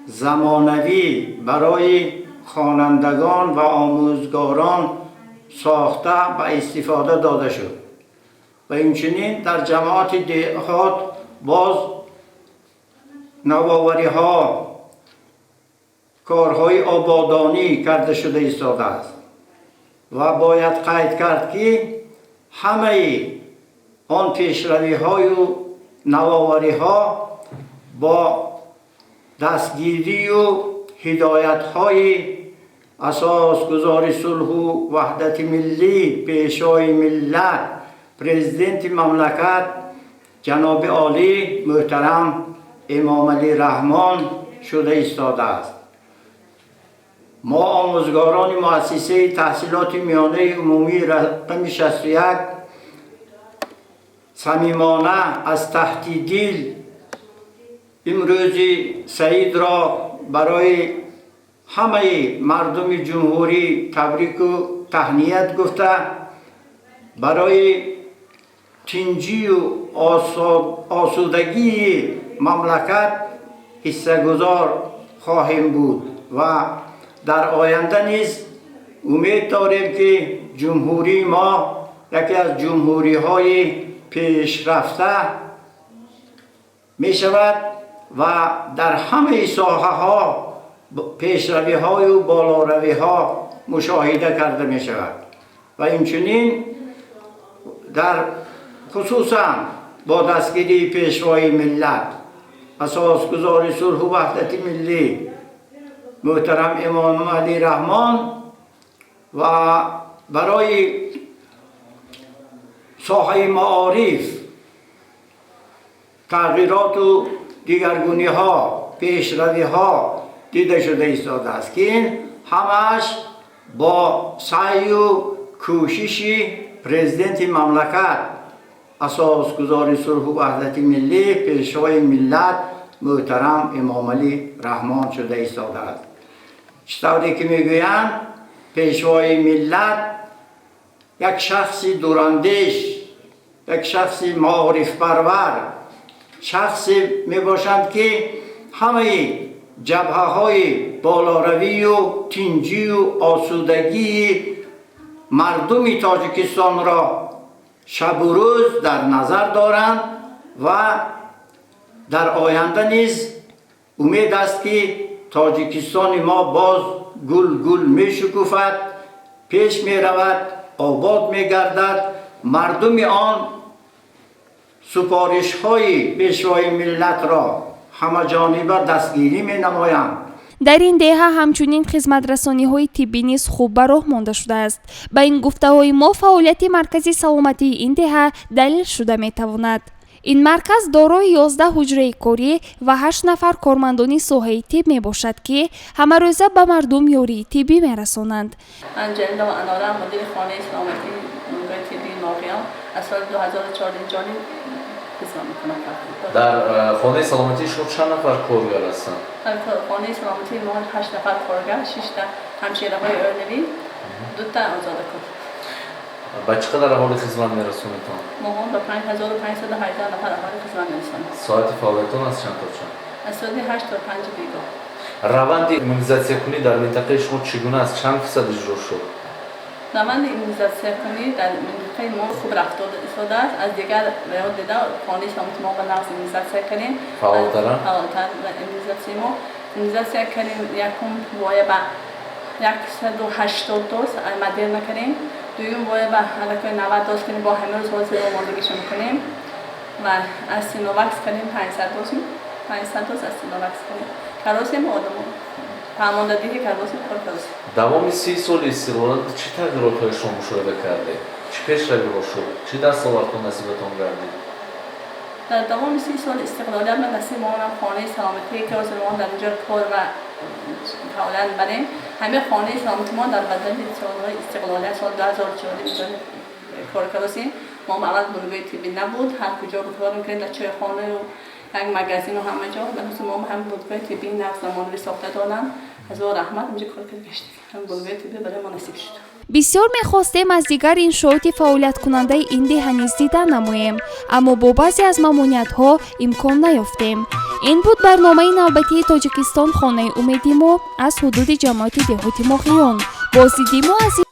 Замонавӣ барои хонандагон ва омӯзгорон сохта ба истифода дода шуд ва инчунин дар ҷамоати деҳот боз навовариҳо, корҳои ободонӣ карда шуда истодааст. Ва бояд қайд кард, ки ҳамаи он пешравиҳою навовариҳо бо дастгирию ҳидоятҳои асосгузори сулҳу ваҳдати миллӣ, Пешвои миллат, Президенти мамлакат ҷаноби олӣ муҳтарам Эмомалӣ Раҳмон шуда истодааст. Мо, омӯзгорони муассисаи таҳсилоти миёнаи умумии рақами 61, самимона аз таҳти дил имрӯзи саидро барои ҳамаи мардуми ҷумҳурӣ табрику таҳният гуфта, барои тинҷию осудагии мамлакат ҳиссагузор хоҳем буд ва дар оянда низ умед дорем, ки ҷумҳурии мо яке аз ҷумҳуриҳои пешрафта мешавад ва дар ҳамаи соҳаҳо пешравиҳою болоравиҳо мушоҳида карда мешавад. Ва инчунин дар хусусан бо дастгирии Пешвои миллат, асосгузори сулҳу ваҳдати миллӣ муҳтарам Эмомалӣ Раҳмон ва барои соҳаи маориф тағйироту дигаргуниҳо, пешравиҳо дида шуда истодааст, ки ин ҳамааш бо саъю кӯшиши Президенти мамлакат, асосгузори сулҳу ваҳдати миллӣ, Пешвои миллат муҳтарам Эмомалӣ Раҳмон шуда истодааст. Чӣ тавре ки мегӯянд, Пешвои миллат як шахси дурандеш, як шахси маорифпарвар шахсе мебошанд, ки ҳамаи ҷабҳаҳои болоравию тинҷию осудагии мардуми Тоҷикистонро шабу рӯз дар назар доранд. Ва дар оянда низ умед аст, ки Тоҷикистони мо боз гул гул мешукуфад, пеш меравад, обод мегардад, мардуми он супоришҳои Пешвои миллатро ҳамаҷониба дастгирӣ менамоянд. Дар ин деҳа ҳамчунин хизматрасониҳои тиббӣ низ хуб ба роҳ монда шудааст. Ба ин гуфтаҳои мо фаъолияти маркази саломатии ин деҳа далел шуда метавонад. Ин марказ дорои 11 ҳуҷраи корӣ ва ҳашт нафар кормандони соҳаи тиб мебошад, ки ҳамарӯза ба мардум ёрии тиббӣ мерасонанд. Ман Ҷалила Анора, мудири хонаи саломатии бунгоҳи тиббии Ноғиён, аз соли 2004 ҷониб хизмат мекунам. Дар хонаи саломатии шумо чанд нафар коргар ҳастанд? Дар хонаи саломатии мо ҳашт нафар коргар, шишта ҳамшираҳои оилавӣ, дута озодакор. Ба чӣ қадар аҳолӣ хизмат мерасонедтон? Моҳо ба 5518 нафар аҳолӣ хизмат мерасонем. Соати фаъолиятон аз чанд то чанд? Аз соати 8 то 5 бегоҳ. Раванди иммунизатсиякунӣ дар минтақаи шумо чӣ гуна аст? Чанд фисад иҷро шуд? Раванди иммунизатсиякунӣ дар минтақаи мо хуб рафта истодааст. Аз дигар ваёт дида, хонаи саломати мо ба нағз иммунизатсия кардем. Фаъолтара? Фаъолтар иммунизатсияи мо. Иммунизатсия кардем, якум воя ба 180 доз Модерна кардем, дуюм воя ба аллакай 90 доз кардем, бо ҳамин рӯз ҳозир омодагишо мекунем ва аз Синовакс кардем 500 доз, 500 доз аз Синовакс кардем. Каросем, одамо фаҳмондадиҳӣ каросем, кор каросем. Давоми 30 соли истиқлолият чӣ тағйиротҳое шумо мушоҳида кардед? Чӣ пешравиҳо шуд? Чӣ дастовардҳо насибатон гардид? Дар давоми 30 соли истиқлолият ман насиб моонам хонаи саломатие, ки ҳозир мо дар инҷо кор ва фаъолият мебарем. Ҳамин хонаи саломати мо дар бадали солҳои истиқлолият, соли 2004 инҷо кор каросем. Мо аввал бунгоҳи тиббӣ набуд, ҳар куҷо кор мекардем, дар чойхонаю як магазину ҳама ҷо. Ҳозир мо ҳам бунгоҳи тиббии нағз, замонавӣ сохта доданд, ҳазор раҳмат, инҷо кор карда гаштем. Ҳамин бунгоҳи тиббӣ барои мо насиб шуд. Бисёр мехостем аз дигар иншооти фаъолияткунандаи ин деҳа низ дида намоем, аммо бо баъзе аз мамониятҳо имкон наёфтем. Ин буд барномаи навбатии «Тоҷикистон, хонаи умеди мо» аз ҳудуди ҷамоати деҳоти Моҳиён. Боздиди мо аз